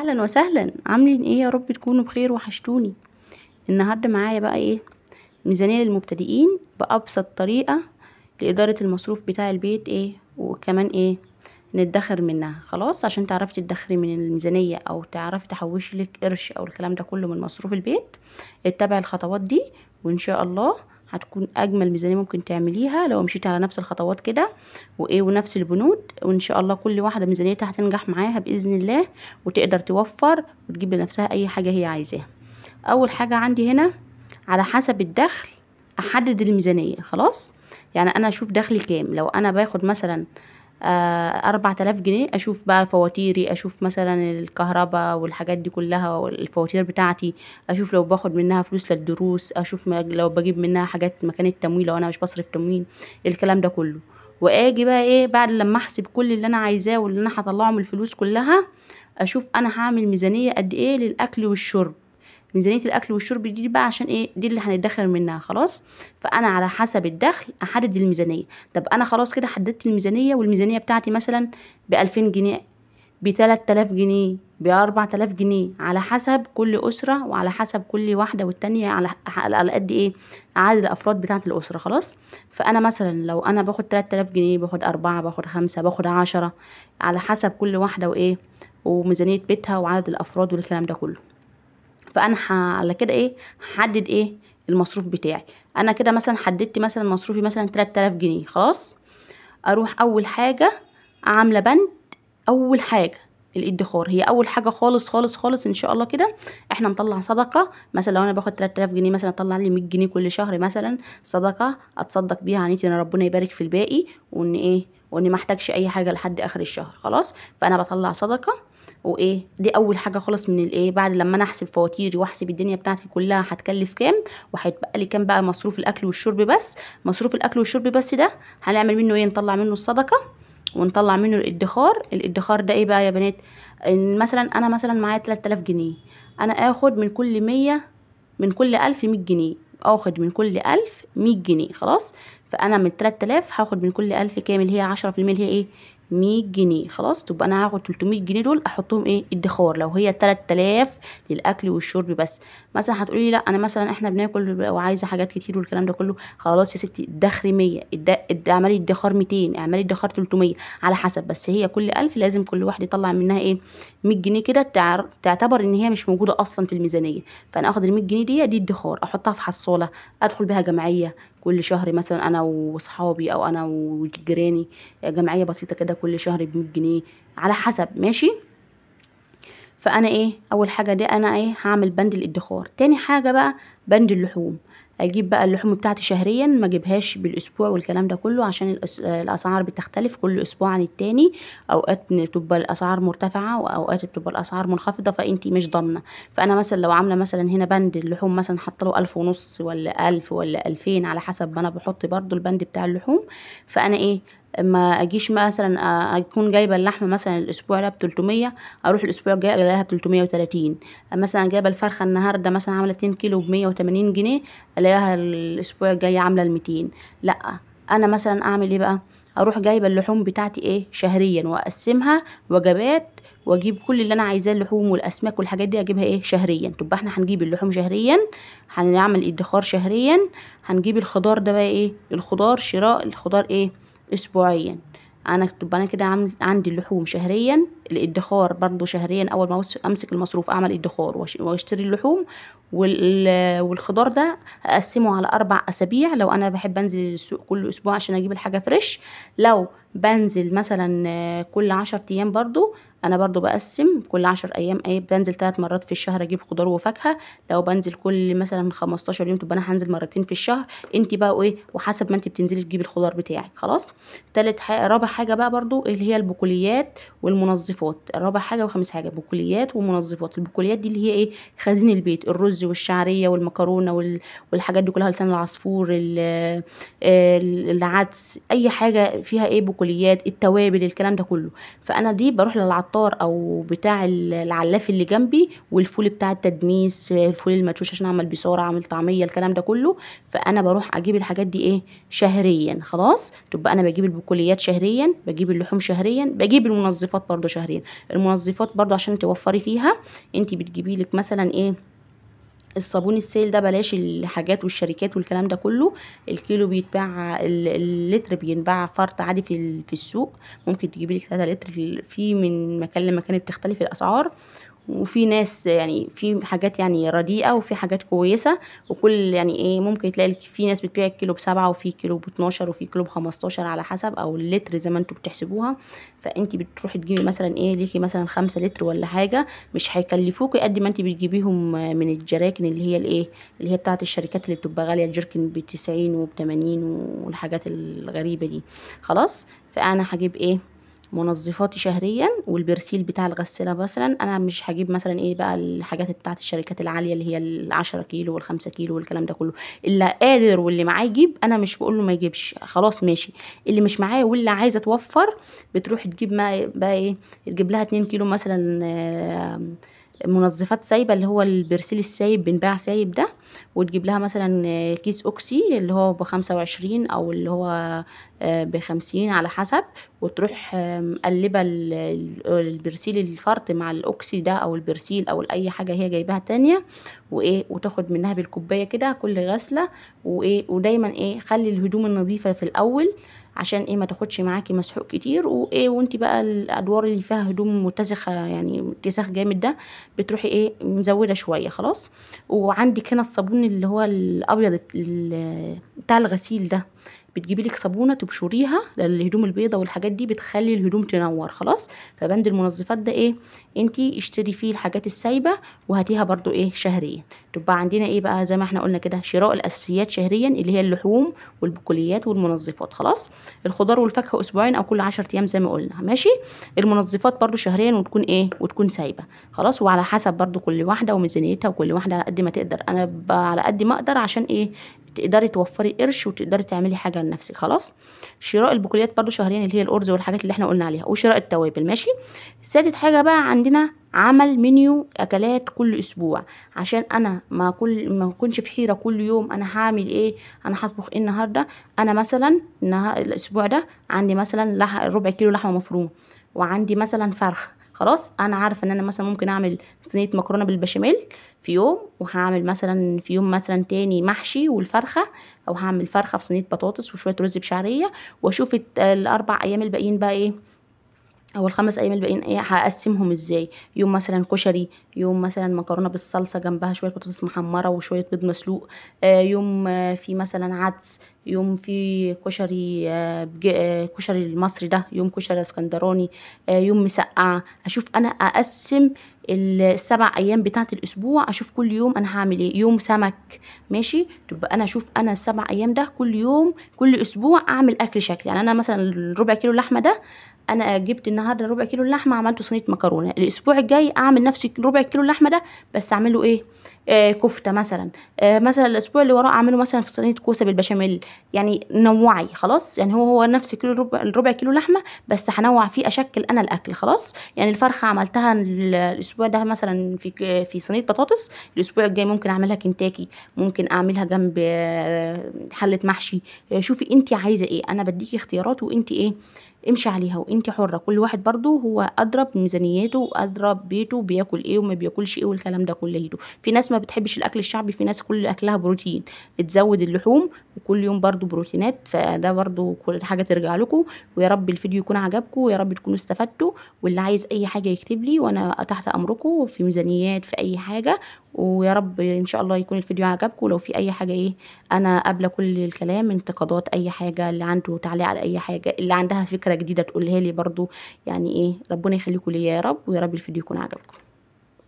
اهلا وسهلا، عاملين ايه؟ يا رب تكونوا بخير، وحشتوني. النهارده معايا بقى ايه؟ ميزانية للمبتدئين بابسط طريقه لادارة المصروف بتاع البيت، ايه وكمان ايه ندخر منها. خلاص، عشان تعرفي تدخري من الميزانية او تعرفي تحوشي لك قرش او الكلام ده كله من مصروف البيت، اتبعي الخطوات دي وان شاء الله هتكون اجمل ميزانية ممكن تعمليها لو مشيتي على نفس الخطوات كده وايه ونفس البنود، وان شاء الله كل واحدة ميزانيتها هتنجح معاها باذن الله وتقدر توفر وتجيب لنفسها اي حاجة هي عايزاها. اول حاجة عندي هنا على حسب الدخل احدد الميزانية. خلاص، يعني انا اشوف دخلي كام. لو انا باخد مثلا 4000 جنيه، اشوف بقى فواتيري، اشوف مثلا الكهرباء والحاجات دي كلها والفواتير بتاعتي، اشوف لو باخد منها فلوس للدروس، اشوف لو بجيب منها حاجات مكان التمويل لو انا مش بصرف تموين، الكلام ده كله. واجي بقى ايه بعد لما احسب كل اللي انا عايزاه واللي انا هطلعه من الفلوس كلها، اشوف انا هعمل ميزانية قد ايه للاكل والشرب. ميزانية الاكل والشرب دي بقى عشان ايه؟ دي اللي هندخر منها. خلاص، فانا على حسب الدخل احدد الميزانية. طب انا خلاص كده حددت الميزانية، والميزانيه بتاعتي مثلا ب2000 جنيه، ب3000 جنيه، ب4000 جنيه، على حسب كل اسره وعلى حسب كل واحدة والتانية، على قد ايه عدد الافراد بتاعه الاسرة. خلاص، فانا مثلا لو انا باخد 3000 جنيه، باخد 4، باخد 5، باخد 10، على حسب كل واحدة وايه وميزانيه بيتها وعدد الافراد والكلام ده كله. فانا على كده ايه هحدد ايه المصروف بتاعي. انا كده مثلا حددت مثلا مصروفي مثلا 3000 جنيه. خلاص، اروح اول حاجة عامله بند، اول حاجة الادخار، هي اول حاجة خالص خالص خالص ان شاء الله كده احنا نطلع صدقه. مثلا لو انا باخد 3000 جنيه مثلا اطلع لي 100 جنيه كل شهر مثلا صدقه، اتصدق بيها عنيتي ان ربنا يبارك في الباقي، وان ايه وان ما احتاجش اي حاجة لحد اخر الشهر. خلاص، فانا بطلع صدقه وايه، دي اول حاجة خالص من الايه بعد لما انا احسب فواتيري واحسب الدنيا بتاعتي كلها هتكلف كام وهيتبقى لي كام بقى مصروف الاكل والشرب بس. مصروف الاكل والشرب بس ده هنعمل منه ايه؟ نطلع منه الصدقة ونطلع منه الادخار. الادخار ده ايه بقى يا بنات؟ إن مثلا انا مثلا معايا 3000 جنيه، انا اخد من كل 100، من كل 1000 100 جنيه، اخد من كل 1000 100 جنيه. خلاص، فانا من 3000 هاخد من كل 1000 كام؟ اللي هي 10% اللي هي ايه 100 جنيه. خلاص، تبقى انا هاخد 300 جنيه دول احطهم ايه ادخار لو هي 3000 للاكل والشرب بس. مثلا هتقولي لا انا مثلا احنا بناكل وعايزه حاجات كتير والكلام ده كله. خلاص يا ستي، ادخري 100، اعملي ادخار 200، اعملي ادخار 300، على حسب. بس هي كل 1000 لازم كل واحد يطلع منها ايه 100 جنيه كده، تعتبر ان هي مش موجودة اصلا في الميزانية. فانا اخد ال 100 جنيه دي ادخار، احطها في حصاله، ادخل بيها جمعية كل شهر مثلا انا واصحابي او انا وجيراني، جمعية بسيطة كده كل شهر ب 100 جنيه على حسب. ماشي، فانا ايه اول حاجة دي انا ايه هعمل بند الادخار. تاني حاجة بقى بند اللحوم، اجيب بقى اللحوم بتاعتي شهريا، ما اجيبهاش بالاسبوع والكلام ده كله عشان الاسعار بتختلف كل اسبوع عن التاني. اوقات بتبقى الاسعار مرتفعة واوقات بتبقى الاسعار منخفضة، فانتي مش ضامنه. فانا مثلا لو عامله مثلا هنا بند اللحوم مثلا حاطه له 1500 ولا 1000 ولا 2000 على حسب ما انا بحط برضو البند بتاع اللحوم. فانا ايه ما اجيش مثلا اكون جايبه اللحمة مثلا الاسبوع ده ب 300، اروح الاسبوع الجاي الاقيها ب 330. مثلا جايبه الفرخه النهارده مثلا عامله 2 كيلو ب 180 جنيه، الاقيها الاسبوع الجاي عامله ال 200. لا، انا مثلا اعمل ايه بقى؟ اروح جايبه اللحوم بتاعتي ايه شهريا واقسمها وجبات، واجيب كل اللي انا عايزاه اللحوم والاسماك والحاجات دي اجيبها ايه شهريا. تبقى احنا هنجيب اللحوم شهريا، هنعمل ادخار شهريا، هنجيب الخضار ده بقى ايه الخضار، شراء الخضار ايه اسبوعيا. انا تبقى انا كده عندي اللحوم شهريا، الادخار برضو شهريا، اول ما امسك المصروف اعمل ادخار واشتري اللحوم والخضار ده اقسمه على 4 اسابيع. لو انا بحب انزل السوق كل اسبوع عشان اجيب الحاجة فريش، لو بنزل مثلا كل 10 ايام برضو انا برضو بقسم كل 10 ايام ايه بنزل 3 مرات في الشهر اجيب خضار وفاكهة. لو بنزل كل مثلا 15 يوم تبقى انا هنزل مرتين في الشهر. انت بقى ايه وحسب ما انت بتنزلي تجيبي الخضار بتاعك. خلاص، تالت حاجة رابع حاجة بقى برضو اللي هي البقوليات والمنظفات. رابع حاجة وخامس حاجة بقوليات ومنظفات. البقوليات دي اللي هي ايه خزين البيت، الرز والشعريه والمكرونه والحاجات دي كلها، لسان العصفور، العدس، اي حاجة فيها ايه بقوليات، التوابل، الكلام ده كله. فانا دي بروح للعطار العطار او بتاع العلاف اللي جنبي، والفول بتاع التدميس، الفول المدشوش عشان اعمل بصاره، اعمل طعميه، الكلام ده كله. فانا بروح اجيب الحاجات دي ايه شهريا. خلاص، تبقى انا بجيب البقوليات شهريا، بجيب اللحوم شهريا، بجيب المنظفات برضو شهريا. المنظفات برضو عشان توفري فيها، انت بتجيبي لك مثلا ايه الصابون السائل ده، بلاش الحاجات والشركات والكلام ده كله. الكيلو بيتباع، اللتر بينباع فرط عادي في السوق، ممكن تجيبي لك 3 لتر في من مكان لمكان بتختلف الاسعار، وفي ناس يعني في حاجات يعني رديئة وفي حاجات كويسة، وكل يعني ايه ممكن تلاقي في ناس بتبيع الكيلو ب7 وفي كيلو ب12 وفي كيلو ب15 على حسب، او اللتر زي ما انتوا بتحسبوها. فانت بتروحي تجيبي مثلا ايه ليكي مثلا 5 لتر ولا حاجة، مش هيكلفوكي قد ما انت بتجيبيهم من الجراكن اللي هي الايه اللي هي بتاعه الشركات اللي بتبقى غالية، الجركن ب90 وب80 والحاجات الغريبة دي. خلاص، فانا هجيب ايه منظفاتي شهريا، والبرسيل بتاع الغسالة مثلا انا مش هجيب مثلا ايه بقى الحاجات بتاعه الشركات العالية اللي هي ال10 كيلو وال5 كيلو والكلام ده كله. اللي قادر واللي معاه يجيب، انا مش بقول له ما يجيبش، خلاص ماشي. اللي مش معاه واللي عايزه توفر بتروح تجيب ما بقى ايه، تجيب لها 2 كيلو مثلا منظفات سايبه اللي هو البرسيل السايب بنباع سايب ده، وتجيب لها مثلا كيس اوكسي اللي هو ب25 او اللي هو ب50 على حسب، وتروح مقلبه البرسيل الفرط مع الاوكسي ده او البرسيل او اي حاجة هي جايباها تانية، وايه وتاخد منها بالكوبايه كده كل غسله. وايه ودايما ايه خلي الهدوم النظيفة في الاول عشان ايه ما تاخدش معاكي مسحوق كتير. وايه وانت بقى الادوار اللي فيها هدوم متسخه يعني اتساخ جامد ده بتروحي ايه مزوده شوية. خلاص، وعندك هنا الصابون اللي هو الابيض بتاع الغسيل ده، بتجيبي لك صابونه تبشريها للهدوم البيضة والحاجات دي، بتخلي الهدوم تنور. خلاص، فبند المنظفات ده ايه انتي اشتري فيه الحاجات السايبه وهاتيها برضو ايه شهريا. تبقى عندنا ايه بقى زي ما احنا قلنا كده شراء الاساسيات شهريا اللي هي اللحوم والبقوليات والمنظفات. خلاص، الخضار والفاكهه اسبوعين او كل 10 ايام زي ما قلنا ماشي. المنظفات برضو شهريا وتكون ايه وتكون سايبه. خلاص، وعلى حسب برضو كل واحدة وميزانيتها، وكل واحدة على قد ما تقدر. انا على قد ما اقدر عشان ايه تقدري توفري قرش وتقدري تعملي حاجة لنفسك. خلاص، شراء البقوليات برضو شهريا اللي هي الارز والحاجات اللي احنا قلنا عليها، وشراء التوابل ماشي. سادس حاجة بقى عندنا عمل منيو اكلات كل اسبوع، عشان انا ما اكونش في حيره كل يوم انا هعمل ايه، انا هطبخ ايه النهارده. انا مثلا الاسبوع ده عندي مثلا ربع كيلو لحمه مفرومه، وعندي مثلا فرخة. خلاص، انا عارفه ان انا مثلا ممكن اعمل صينية مكرونه بالبشاميل في يوم، وهعمل مثلا في يوم مثلا تاني محشي والفرخه، او هعمل فرخة في صينية بطاطس وشوية رز بشعريه، واشوف ال4 ايام الباقيين بقى ايه، او ال5 ايام الباقيين ايه هقسمهم ازاي. يوم مثلا كشري، يوم مثلا مكرونه بالصلصه جنبها شوية بطاطس محمرة وشوية بيض مسلوق، يوم في مثلا عدس، يوم في كشري، كشري المصري ده، يوم كشري اسكندراني، يوم مسقعه. اشوف انا اقسم ال7 ايام بتاعه الاسبوع، اشوف كل يوم انا هعمل ايه. يوم سمك ماشي، تبقى انا اشوف انا ال7 ايام ده كل يوم كل اسبوع اعمل اكل شكل. يعني انا مثلا الربع كيلو لحمه ده انا جبت النهارده ربع كيلو اللحمة عملته صينية مكرونه، الاسبوع الجاي اعمل نفس ربع كيلو اللحمة ده بس اعمله ايه كفته مثلا، مثلا الاسبوع اللي وراه اعمله مثلا في صينية كوسة بالبشاميل. يعني نوعي خلاص، يعني هو نفس كيلو الربع كيلو لحمه بس هنوع فيه، اشكل انا الاكل. خلاص، يعني الفرخه عملتها الاسبوع ده مثلا في صينية بطاطس، الاسبوع الجاي ممكن اعملها كنتاكي، ممكن اعملها جنب حله محشي. شوفي انت عايزه ايه، انا بديكي اختيارات وانت ايه امشي عليها وانت حره. كل واحد برضو هو ادرى بميزانيته وادرى ببيته، بياكل ايه وما بياكلش ايه والكلام ده كله. في ناس ما بتحبش الاكل الشعبي، في ناس كل اكلها بروتين، بتزود اللحوم وكل يوم برضو بروتينات. فده برضو كل حاجة ترجع لكم. ويا رب الفيديو يكون عجبكم، ويا رب تكونوا استفدتوا. واللي عايز اي حاجة يكتب لي وانا تحت امركم في ميزانيات في اي حاجة. ويا رب ان شاء الله يكون الفيديو عجبكم. لو في اي حاجة ايه انا قابله كل الكلام، انتقادات اي حاجة، اللي عنده تعليق على اي حاجة، اللي عندها فكرة جديدة تقولها لي برضو. يعني ايه ربنا يخليكم ليا يا رب، ويا رب الفيديو يكون عجبكم.